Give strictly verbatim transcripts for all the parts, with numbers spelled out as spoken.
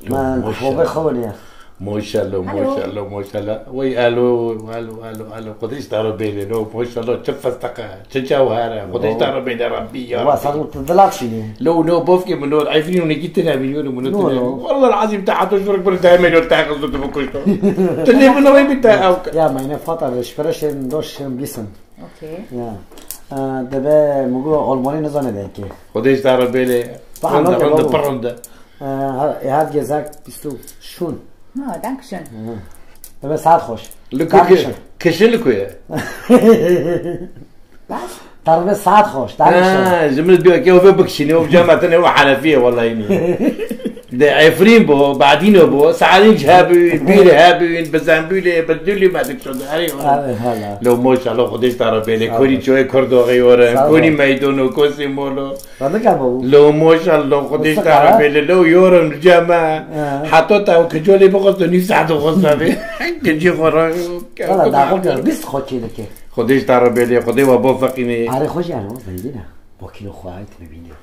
Man, maşallah. Xwe xwe ya. Maşallah, maşallah, maşallah. Vay, alo, alo, alo, alo. Xwedê ji te re bêle, lo, maşallah, çi festaq e, çi cewher e. Xwedê ji te re bêle, Rabbî, ya Rabbî. Wa, sen tu dilak şînî. Lo, no, bofkê min, no, Efrîn û nekî tine bî, no, min tine bî. Wallah azîm, te heta ji rok bir deme, no, te xizdu tu bikuşto. Tu lê min re bî te ew. Ya, meyne fata, ji pere şêrin, doş şêrin bîsin. Okey. Ya. E, debe, min got, Almanî nizane de ki. Xwedê ji te re bêle. Rinda, rinda, pir rinda. E, ha-, e, hat gezek bîst û şûn. Ha, dankeschön. Hı. Debe saet xweş. Li ku ki-, kişin li ku ye? Bas? Tarbe saet xweş, dankeschön. Ha, ji min diyor ki, o ve bikişînî, o cemaatine, o Hanefiye, vallahi ni. De Efrîn bo, Badîno bo, Sarinc hebûn, Bîr hebûn, Bizembûlê, Bidûlî me dikşon. Erê, erê, hala. Lo, maşallah, Xwedê ji te re bêle. Sağ ol. Konî çoyê Kurdoxê were, sağ ol, konî Meydon û Kosê Molo. Radika bû. Lo, maşallah, Xwedê ji te re bêle. Lo, yorim li cem me. Ha. Heta te û kicolê bixwest û nîv saet xwest be. Kincî xwe re. Valla, daxil kir, bîst xwe çê dike. Xwedê ji te re bêle, Xwedê we bo feqînê. Arê xwe jî, arê, o zengîn e. Bo kîlo xwe aytine bîne.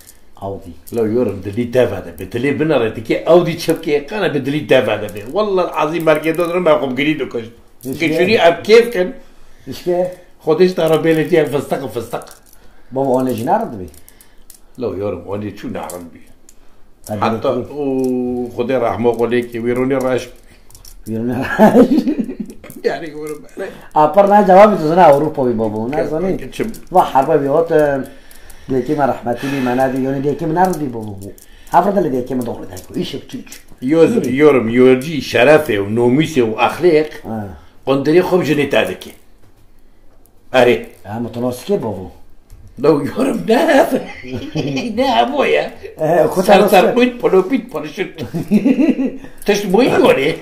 Audî. La yorim dilî deve de be. Dilê binere dike Audî çepkê qana be dilî deve de be. Wallah azîm mergê do dirim xwe girî dikuşt. Gişirî ev kêf kin. Îşke. Xwedê ji te re bêle diye fıstıq fıstıq. Baba, onê jî narin dibî. La yorim onê çû narin bî. Heta o Xwedê rehmo xwe lê ke wî ronê reş. Wî ronê reş. Yani yorim. Apar na cevabî tu zana Ewropa wî baba. Na zanî. Çim. Va harba wî hot. Dêkê me rehmetî bî, me nadî, yonê dêkê me nerdi bû bû. Hevre de li dêkê me doğru de ku, îşek çûç. Yoz-, yorum, yorcî şerefê û nomîsê û exlêq, ha, qundirê xwe bi jinê te dike. Erê. Ha, mutanasikê bavo. Lo yorum ne? Ne hemo ye? E, ku ser, ser, quit, polopit, polişit. Tişt boyî yonê.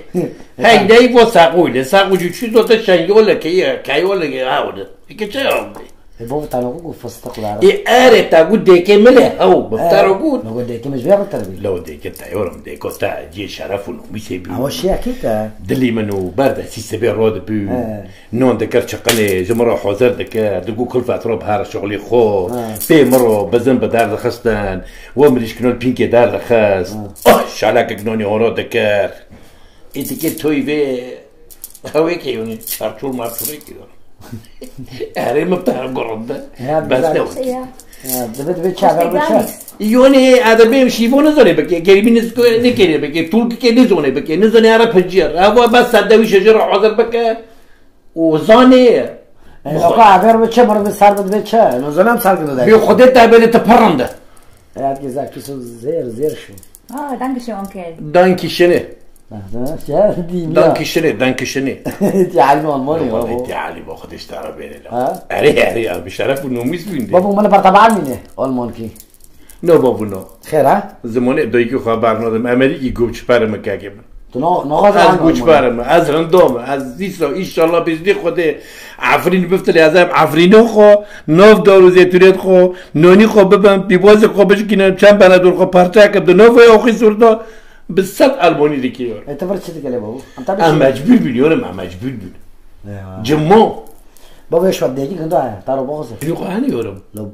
Hey, ney vo saqûle, saqû cû çû do te şengole ke ye, kayole ke awde. Ke çe awde. E, bavo, te nagot ku fıstıq dara. E, erê, te got dêkê min e, hew, bi te re got. Nagot dêkê min ji vê re ter bî. Lo dêkê te yorum, dêko te cê şeref û nomîsê bî. Ama şiya kê te? Dilî min û ber de sî sibê ro dibû. He. Non dikir çiqinê, ji min re hozir dikir. Digot kulfet ro bihar şixulî xwe. He. Pê min ro bizin bi der dixistin. We mirîşkinon pînkê der dixist. He. Oh, şalekek nonî horo dikir. Ê dikê toy vê. Hewê ke yonî çarçur marçurê ke yonî. Erê min te gurinde. Ya, bes güzel. Ne wekî. Ya. Ya, dibe, dibe çaver biçe. Yonî edebê şîvo nizonê bike, gerîbî niz-, nikêrê bike, tûlkikê nizonê bike, nizonê ara pincî. Ewa bes serdewî şejera hazir bike. O zanê. E, oka aver biçe, mır bir ser biçe. Nizonem ser gidiyor. Bir Xwedê te bêle te pirinde. Hayat güzel, kişi zer, zer şu. Ah, danke schön, Onkel. Dankişini. Aha, ya, diyeyim ya. Dankişini, dankişini. Ti alim Almanya ya bu. Ti alim o kadar işte ara beni la. Ha? Eri, eri ya, bi şeref û nomîs bûn. Baba, bana parta bağırmıyor ne? Alman ki. No, baba, no. Xêr ha? Zimonê doyki xwe bar nadim. Emerîkî goçpere min kekê min. Tu no, no, ez goçpere min. Ez rindo me. Ez dîsa, înşallah, bizdî Xwedê Efrîn biftilê, ez em Efrîno xwe, nav dar û zêtûnê xwe, nonî xwe bibim, pîvazê xwe bişkînim, çend benedor xwe parçe kim, di nav vê oxî sûrda bi sed Almanî dikê yor. E, te vir çi dike lê babo? Em tabii em şey mecbûr bûn, yorum, em mecbûr bûn. Eyvah. Cimo. Babo, şu an deki kında ya, taro babo sen. Yok, hani yorum. Lo.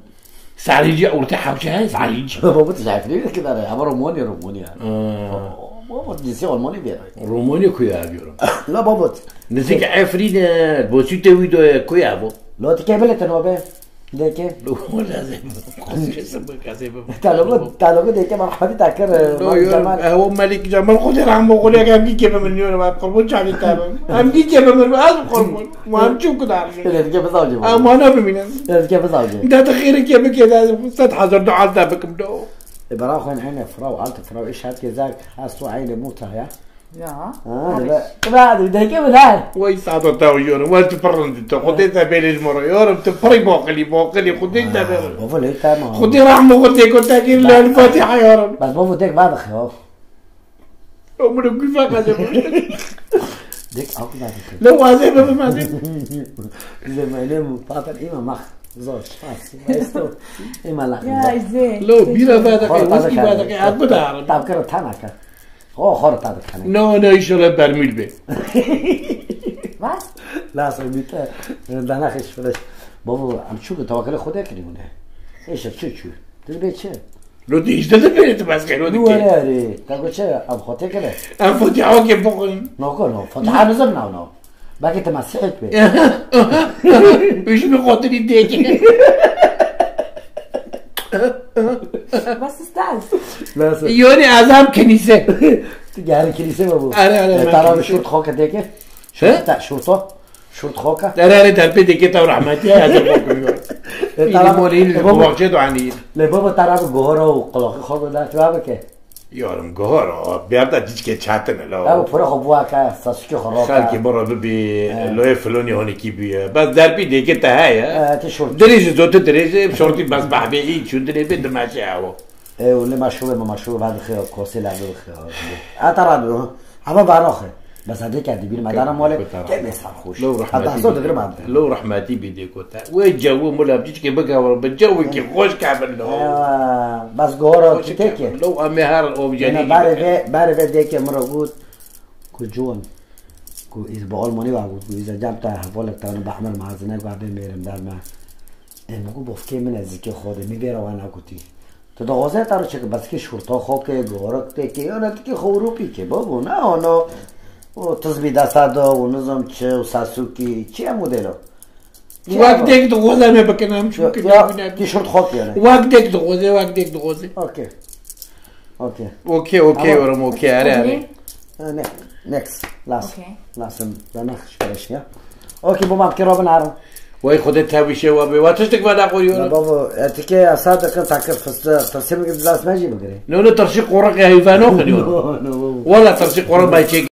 Sarıcı, orta hapçı, he, sarıcı. Babo, tu zayıf değil ki, ama Romanya, Romanya. Ha. Babo, dizisi Almanya bir yer. Romanya kuyu arıyorum. La babo. Nizîk Efrîn e, bo çi te wî doye, ku ya bo? Lo, ti kê bile teno be? Deke. Lo, lazim. Kazê be, kazê be. Talogo, talogo deke, ma rahmetî ta kir, e, Lo, Malik yorum, Cemal. E, o Malik Cemal, Xwedê rahmo, Xwedê em gî kê be min, yorum, em qurban çavê te be. Em gî kê be min, ez qurban. Ma em çû kudar. Öyle dike bizav cevabı. Em wana bimînin. Öyle dike bizav cevabı. De te xêrê kê bike, de sed hazar dua te bikim, do. E, bera xwe, eyne, fraw, alt fraw, iş hat gezak, has tu eyne muta ya. Ya. Ha, abi. Be, be, deke mi lan? Vay, sado te yorum, vay, tu pırın tu, Xwedê te bêlê ji moro yorum, tu pırı bokili, bokili, Xwedê te bêlê. Baba, lê tamam. Xwedê rahmo, Xwedê ko te kir, lal Fatiha yorum. Bas baba, dek vadık ya. O bunu güzel kaçırmış. Dek altı vadık. Ne vaze be, vaze. Bize meyne mu, pater ima mah. Zor, spas. Esto. Ima lah. Ya, izle. Lo, bira vadık, whisky vadık, at bu da. Tab kar tanaka. O, xor ta dikane. No, no, inşallah bermil be. Bas? La, sen bir te, dana xeş freş. Baba, em çû bi tawakele Xwedê kirî bûne. Eşe çû çû. Dil bê çi? Lo tu hîşte de bêrê tu bes xêro dikê. Were erê. Te got çi? Ev xwe tê kire. Em Fatiha wekê bixwin. Nako no. Fatiha nizim nav nav. Belkî te mesîhek bê. Û ji min xatirî dêkê. Was ist das? Nasıl? Yoni azam kenîse. Tu gehre kilîse mi bu? Are, are, E, ben tara kilîse. Şurt xo ke dêkê. He? Şurt te, şurto. Şurt xo ke. Dere, dere, derpê dêkê te rehmetî ya, ez ê bokiriyor. E, Îlî tara, molî, e, baba. Kuwakçê doanî. Le baba tara bi gohora û qulaqî xo bi dert ve bike. Yarim gohora, berda cîçkê çetin e la. Ew pura xo bua ke, sasukê xo ro ke. Xelkê bira bibî, He. Loyê filonî honîkî bûye. Bes derpî dêkê te heye. E, ti şort. Dirêj, zotî dirêj, şortî bes behvê î çû dirê bê dimeşe ewo. E, û lê meşrûbê me, meşrûbê vedixê, kosê levê dixê. Ata radyo, hema vanoxe. Bes hadi kerdî, bir medana mole, Kutara. Kemê sarhoş. Lo Hata rehmetî so bî. Digir ben. Lo rehmetî bî dê kota. Wê cewû mula biçkê bigawir, bi cewekî xweş kevin lo. Ewa, bes gora Xweş tu teke. Kevin lo, em ê her objeyî Yine bari ve, bari ve deke mira gut. Ku John. Ku iz bi Almanî wa gut, ku iz cem te hevalek te bi Ehmed Mezine ku abi mêrim derme. Em ku bofkê min ez zikê xwe de, mi bêra wana gotî. Tu dixwaze te ro çeke beskê şurta xwe ke, gorik te ke, yana tu ke xwe Ewropî ke, babo, ne ano, o tizmî desta da, û nizam çi, û sasukî, çi ye modelo? Çi Wek ye? Dek dixwaze me bikin, em Ya, çûkin ya, nabîne. Tîşort xwe ke yani. Wek dek dixwaze, wek dek dixwaze. Okey. Okey. Okey, okey, Tamam. orum, okey, are, are. Ha, ne, next, last. Okey. Last, danach sprechen, ya. Okey, bu mam ke Robin Aaron. Vay xwedê tevîşê we bê. Wa tiştek ve naxweriyor. Ya babo, etike yasa dikin takir fıstı, tırsim gibi biraz meci bigire. Ne, ne, tırşi korek ya heyvano xeniyor. No, no, babo. Wala tırşi korek bay çek.